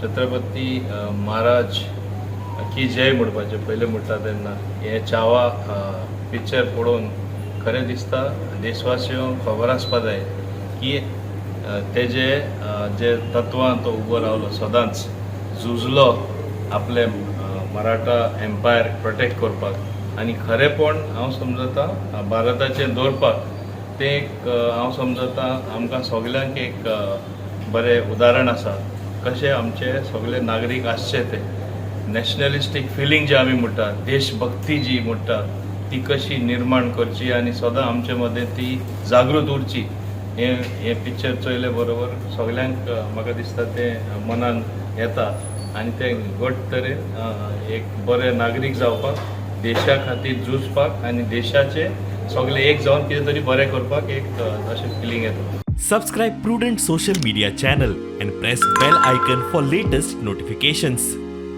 छत्रपती महाराज की जय म्हणपाचें पयलें म्हणटा तेन्ना हें छावा पिक्चर पळोवन खरें दिसता देशवासियोंक खबर आसपा जाय की तेजे जे तत्वां तो उबो रावलो, सदांच झुजलो आपले मराठा एम्पायर प्रोटेक्ट करपाक आनी खरेंपण हांव समजता भारताचें दवरपाक. तें एक हांव समजता आमकां सगल्यांक एक बरें उदाहरण आसा, कशें आमचे सगळे नागरीक आसचे, ते नॅशनलिस्टीक फिलींग जी आमी म्हणटा, देशभक्ती जी म्हणटा, ती कशी निर्माण करची आनी सदां आमचे मदें ती जागृत उरची. हें हें पिक्चर चोयले बरोबर सगल्यांक म्हाका दिसता तें मनान येता आनी तें घट तरेन एक बरे नागरीक जावपाक, देशा खातीर झुजपाक आनी देशाचे सगळे एक जावन कितें तरी बरें करपाक एक अशें फिलींग येता. Subscribe Prudent Social Media channel and press bell icon for latest notifications.